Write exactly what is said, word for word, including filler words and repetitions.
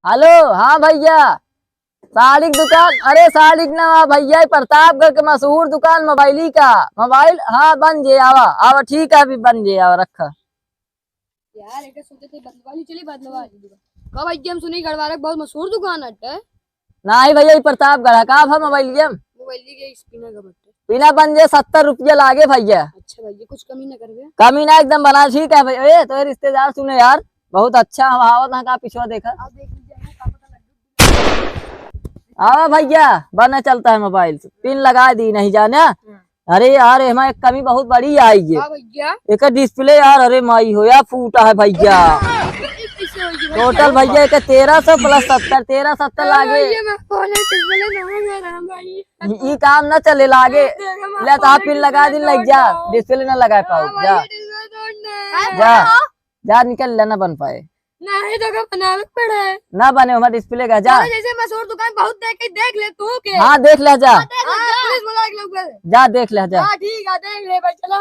हेलो, हाँ भइया, साड़ी क दुकान। अरे साड़ी क ना भइया, ई प्रतापगढ़ क मशहूर दुकान मोबाइली क। मोबाइल, हाँ, बन जे, आवा, आवा, ठीक है, अभी बन जे, आवा, रखा। यार, एके सोचे थे बदलवा ली, चली बदलवा ली दुकान। का भइया, हम सुनी गढ़वारा क बहुत मशहूर दुकान हटे। नाही भइया, ई प्रतापगढ़ क। का भा मोबाइल गेम? मोबाइल के स्पिनर का बटे। पिना बन जे, सत्तर रुपया लागे भइया। अच्छा भइया, कुछ कमी ना करबे? कमी ना, एकदम बना, ठीक है भइया। ए, तो रिश्तेदार सुने यार, बहुत अच्छा हम आवत ना का पिछवा देखा। अब देख लीजिए, हम का पता लड्डू। आवा भइया, बने चलता है मोबाइल से। पिन लगा दी नहीं जाने। हाँ। अरे यार, एमा एक कमी बहुत बड़ी आई है। का भइया? एकर डिस्प्ले यार, अरे माई हो यार, फूटा है भइया। ये कैसे होई भइया? टोटल भइया, एकर तेरह सौ प्लस सत्तर, तेरह सत्तर हाँ लागे। भइया, मैं बोले डिस्प्ले नवा ले रहा हूँ भाई। ई, ई काम ना चले लागे। देखो, मैं ले तो आप बोले पिन लगा डिस्प्ले दिन लग तोड़ जा, दो। डिस्प्ले ना लगा हाँ पाओ, भइया, जा। डिस्प्ले तोड़ना है। जा। जा, निकल ले, ना बन पाए। नहीं तो का बनावे के पड़े। ना बने, हमार डिस्प्ले का, जा। अरे जैसे मशहूर दुकान बहुत देख के देख ले तू के। हाँ, देख ले, जा। हाँ, देख ले, हाँ, जा। पुलिस बुला के लोग बोले। जा, देख ले, जा। हाँ, ठीक है, देख ले भाई, चला।